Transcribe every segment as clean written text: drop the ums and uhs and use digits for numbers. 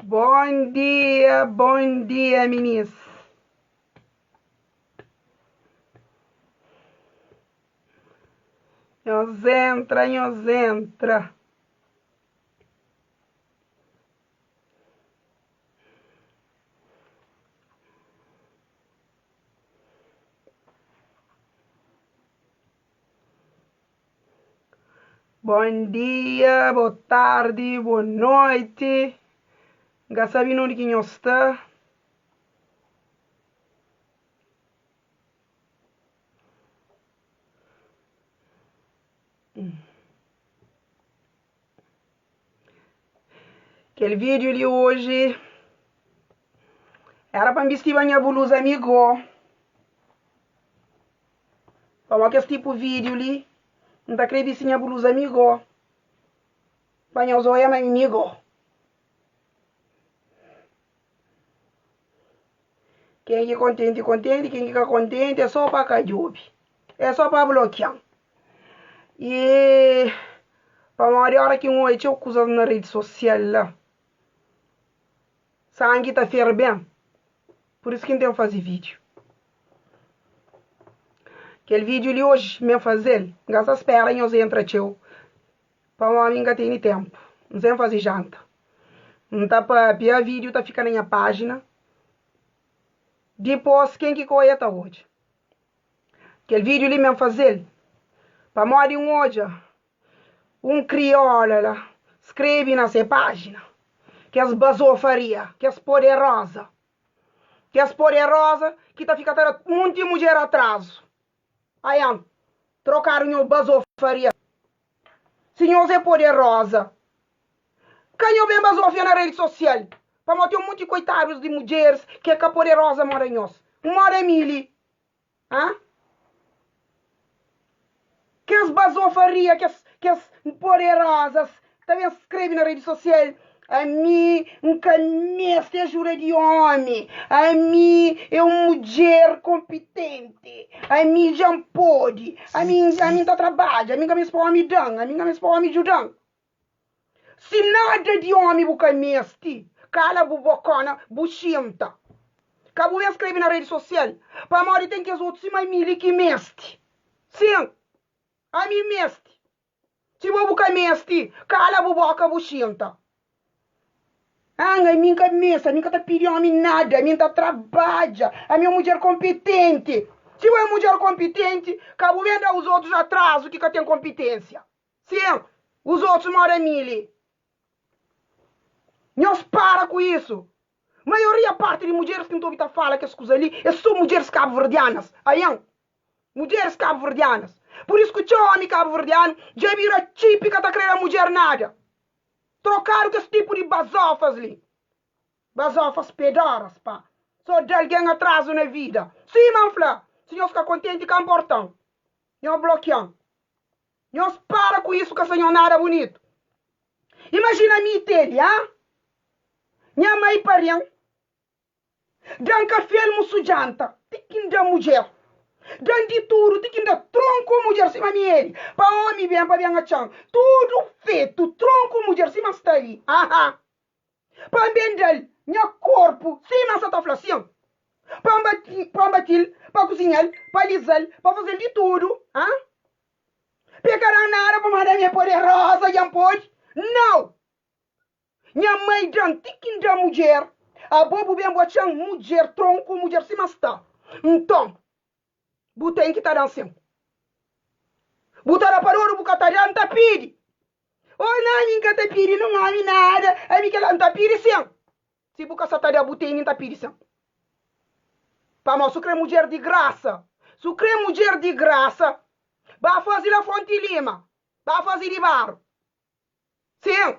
Bom dia, bom dia, minis. Nhos entra, nhos entra. Bom dia, boa tarde, boa noite. N ka sabe nunde ki nhos sta. Kel vídeo li hoje era pa N bistiba nha blusa mi go. Pamodi kes tipu vídeo li N ta kre bisti nha blusa mi go. Pa nhos oia ma mi go. Ken ki kontenti, kontenti, ken ki ka kontenti é só pa ka djobe, é só pa blokia-m. I pamodi ora ki N oia txeu kuzas na redi sosial la, sangi ta ferbe-m, pur isu ki N ten faze vídiu. Kel vídiu li oji mi N faze-l, N ka sta spera nhos entra txeu, pamodi N ka tene ténpu, N sen faze janta. N ta papia, vídiu ta fika na nha pájina. Dipos ken ki ka oia ta odja. Kel video li men fazel pamodi n odja un kriola la skrebe na se pajina kes bazofaria, kes poderoza, kes poderoza ki ta fika ta da munti mudjer atrazu. Aian, trokadu nho bazofaria. Si nhos é poderoza, ka nho ben bazofia na redi sosial, pamodi ten munti koitadus di mudjeris ki é ka poderoza moda nhos. Un moda mi li, ha? Kes bazofaria, kes kes poderozas ta ben skrebe na redi sosial, Ami N ka meste ajuda di omi, ami é un mudjer konpitenti, ami dja N pode, ami ami N ta trabadja, ami N ka meste pa omi da-m, ami N ka meste pa omi djuda-m. Si nada di omi bu ka meste, kala bu bokona, bu xinta. Ka bu ben skrebe na redi sosial, pamodi ten kes otu sima mi li ki meste. Sin, ami meste. Si bo bu ka meste, kala bu boka bu xinta. Anga, ami N ka meste, ami N ka ta pidi omi nada, ami N ta trabadja, ami é un mudjer konpitenti. Si bo é mudjer konpitenti, ka bu ben da us otus atrazu ki ka ten konpitensia. Sin, us otus moda mi li. Nhos para ku isu. Maioria parti di mudjeris ki N ta obi ta fala kes kuza li é so mudjeris kabuverdianas. Aian. Mudjeris kabuverdianas. Pur isu ku txeu omi kabuverdianu dja bira txipi ka ta kre da mudjer nada. Trokadu kes tipu di bazofas li. Bazofas pedoras pa. So da algen atrazu na vida. Sima N fla, si nhos ka kontenti ka nporta-m. Nho blokia-m. Nhos para ku isu ka sta nho nada bunitu. Imajina mi Teli, ha? Nha mai pari-m. Da-m kafé, almusu, djanta, ti ki N da mudjer. Da-m di tudu, ti ki N da tronku mudjer sima mi Eli. Pa omi ben, pa ben atxa-m tudu fetu, tronku mudjer sima N sta li. Aha! Pa N ben da-l nha korpu sima N sa ta fla sin. Pa N bati, pa N bati-l, pa kuzinha-l, pa liza-l, pa faze-l di tudu. Ha? Pa e ka da-m nada pamodi ami é poderoza, dja N pode? Nau! Nha mai da-m ti ki N da mudjer. Abo bu ben bu atxa-m mudjer tronku mudjer sima sta. Nton, bu ten ki ta da-m sin. Bu ta da pa dodu bu ka ta da, N ta pidi. Oh, na ami N ka ta pidi nun omi nada, ami kel-la N ta pidi sin. Si bu ka sa ta da bu teni N ta pidi sin. Pamodi su kre mudjer di grasa, su kre mudjer di grasa, ba faze la Fonti Lima, ba faze di baru. Sin!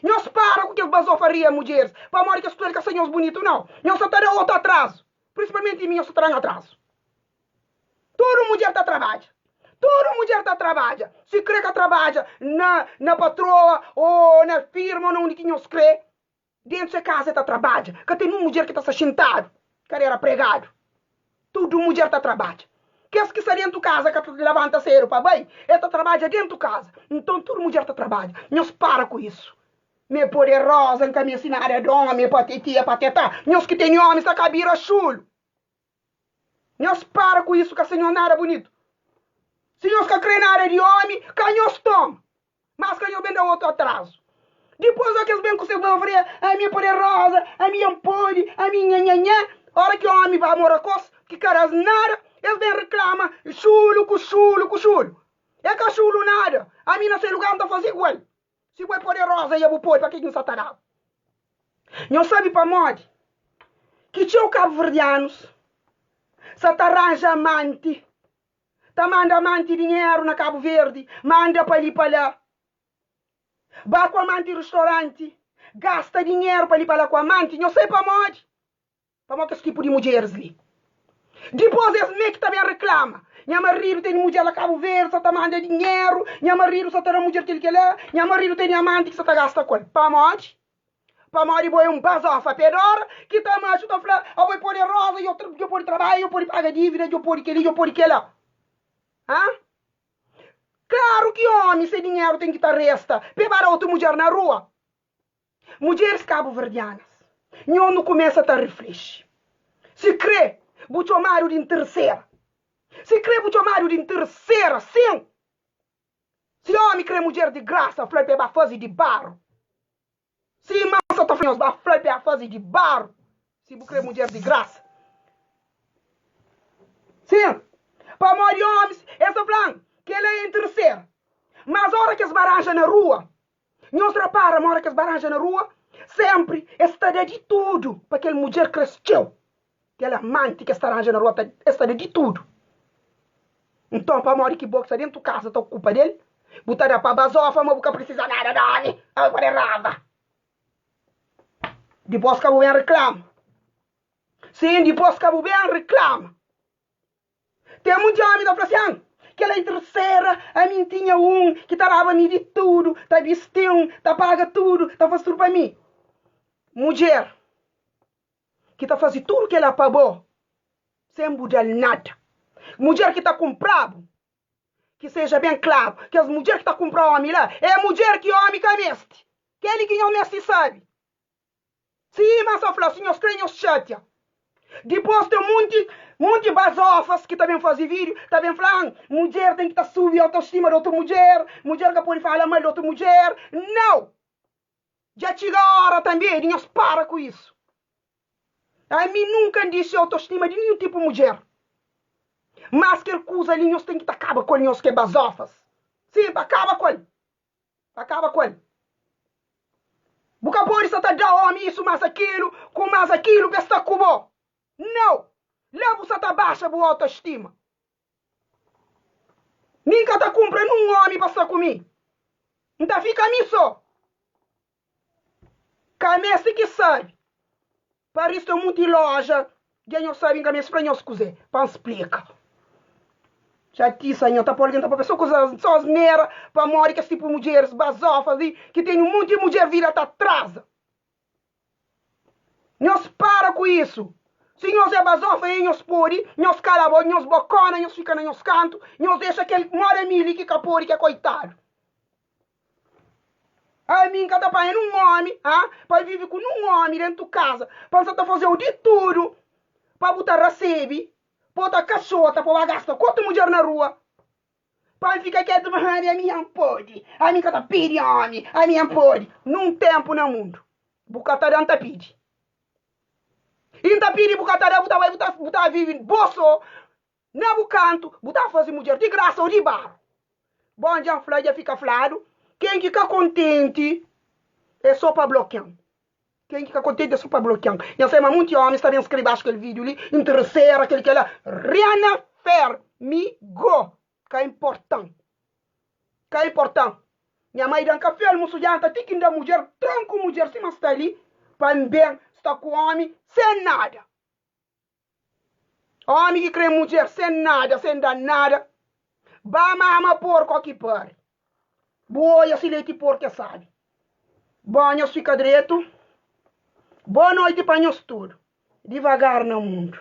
Nhos para ku kes bazofaria, mudjeris, pamodi kes kuza li ka sta nhos bunitu, nau. Nhos sa ta da otu atrazu. Prinsipalmenti mi, nhos ta tra-m atrazu. Tudu mudjer ta trabadja. Tudu mudjer ta trabadja. Si kre ka trabadja na na patroa o na firma o na undi ki nhos kre, dentu se kaza e ta trabadja. Ka ten nun mudjer ki ta sta xintadu, kadera pregadu. Tudu mudjer ta trabadja. Kes ki sta dentu kaza ka ta labanta sedu pa bai, e ta trabadja dentu kaza. Nton tudu mudjer ta trabadja. Nhos para ku isu. Mi é poderosa, N ka meste nada di omi, patiti, patetá. Nhos ki tene omi sta ka bira xulu. Nhos para ku isu, ka sta nhos nada bunitu. Si nhos ka kre nada di omi, ka nhos toma. Mas ka nhos ben da otu atrazu. Dipôs ó kes ben ku ses bavaria, ami é poderosa, ami N pode, ami nha nha nha. Ora ki omi ba mora kos, ki ka da-s nada, es ben riklama xulu ku xulu ku xulu. É ka xulu nada, ami na se lugar N ta faze igual. Si bo é poderosa i bu pode, pa ke ki N sa ta da-bu? Nhos sabe pamodi ki txeu kabuverdianus sa ta ranja amanti, ta manda amanti dinheru na Kabu Verdi, manda pa li pa la, ba ku amanti ristoranti, gasta dinheru pa li pa la ku amanti? Nhos sabe pamodi? Pamodi kes tipu di mudjeris li. Dipôs es mê ki ta ben reklama, Nha maridu tene mudjer la Kabu Verdi, sa ta manda dinheru, nha maridu sa ta da mudjer kel kel-la, nha maridu tene amanti ki sa ta gasta ku el. Pamodi? Pamodi bo é un bazófa pedóra ki ta matxu ta fla, Abo é poderoza, djo pode trabadja, djo pode paga dívida, djo pode kel-li, djo pode kel-la. Hã? Klaru ki ómi se dinheru ten ki ta resta pa e ba da otu mudjer na rua. Mudjeris kabuverdianas, nho nu kumesa ta riflexi. Si kre bu txomadu di nteresera. Si kre bu txomadu di nteresera, sin! Si omi kre mudjer di grasa, fla-l pa e ba faze di baru. Si irman sa ta fla nhos, ba fla-l pa e ba faze di baru, si bu kre mudjer di grasa. Sin! Pamodi omis, es ta fla-m, kel-la é nteresera. Mas ora ki es ba ranja na rua, Nhos rapara ma ora ki es ba ranja na rua, senpri es ta da di tudu pa kel mudjer kre-s txeu. Kel amanti ki es ta ranja na rua, es ta da di tudu. Nton, pamodi ki bo ki sta dentu kaza ta okupa del, bu ta da pa bazofa ma bu ka prisiza nada di omi? Abo pode rova. Dipos ka bu ben riklama. Sin, dipos ka bu ben riklama. Ten munti omi ta fla si, An, kel-la é tersera, ami N tinha un ki ta daba mi di tudu, ta bisti-m, ta paga tudu, ta faze tudu pa mi. Mudjer ki ta faze tudu kel-la pa bo, sen bu da-l nada. Mudjer ki ta kunpra-bu, ki seja ben klaru, kes mudjer ki ta kunpra omi la, é mudjer ki omi ka meste. Kel-li ki nhos meste sabe. Sima sa fla, si nhos kre nhos xatia. Dipos ten munti munti bazofas ki ta ben fazi video, ta ben fla, an, mudjer ten ki ta subi autostima di otu mudjer, mudjer ka podi fala mal di otu mudjer. Nau! Dja txiga ora tanbe di nhos para ku isu. Ami nunka N dixi autostima di ninhun tipu mudjer. Mas kel kuza li nhos ten ki ta kaba ku el nhos ki é bazofas. Sim, pa kaba ku el. Pa kaba ku el. Bu ka pode sta ta da omi isu mas akilu ku mas akilu pa es sta ku bo. Nau! La bu sta ta baxa bu autoestima. Mi N ka ta kunpra nun omi pa sta ku mi. N ta fika mi so. Ka meste ki sabe. Paris ten munti loja dja nhos sabe N ka meste fla nhos kuze pa N splika. Xatisa nho ta poi algen ta papia so kuza so asnera pamodi kes tipu mudjeris bazofas li ki tene un munti mudjer vida ta atraza. Nhos para ku isu. Si nhos é bazofa e nhos pode, nhos kala bo, nhos bokona, nhos fika na nhos kantu, nhos dexa kel moda mi li ki ka pode ki é koitadu. Ami N ka ta panha nun omi, ha, pa vive ku nun omi dentu kaza, pa N sa ta faze-u di tudu pa bu ta rasebe, pa bu ta kaxota, pa bu ba gasta ku otu mudjer na rua, pa N fika ketu ma ami, ami N pode, ami N ka ta pidi omi, ami N pode. Nun tenpu na mundu, bu ka ta da N ta pidi. I N ta pidi bu ka ta da, bu ta bai bu ta bu ta vive bo so na bu kantu, bu ta faze mudjer di grasa o di baru. Bon dja N fla dja fika fladu Ken ki ka kontenti é so pa blokian Ken ki ka kontenti é so pa blokian Nha sai ma munti omis ta ben skrebe baxu kel video li Interesera kel kela Riana Fer mi go Ka inportan Ka inportan Nha mai dan kafé almusu janta ti ki N da mudjer Tranku mudjer sima sta li Pa N ben sta ku omi sen nada. Ómi ki krê mudjer sen nada, sen da nada, ba mama porku ó ki pari. Bu oia si leti porku é sabi. Bó nhos fika dretu. Boa noiti pa nhos tudu. Divagar na mundu.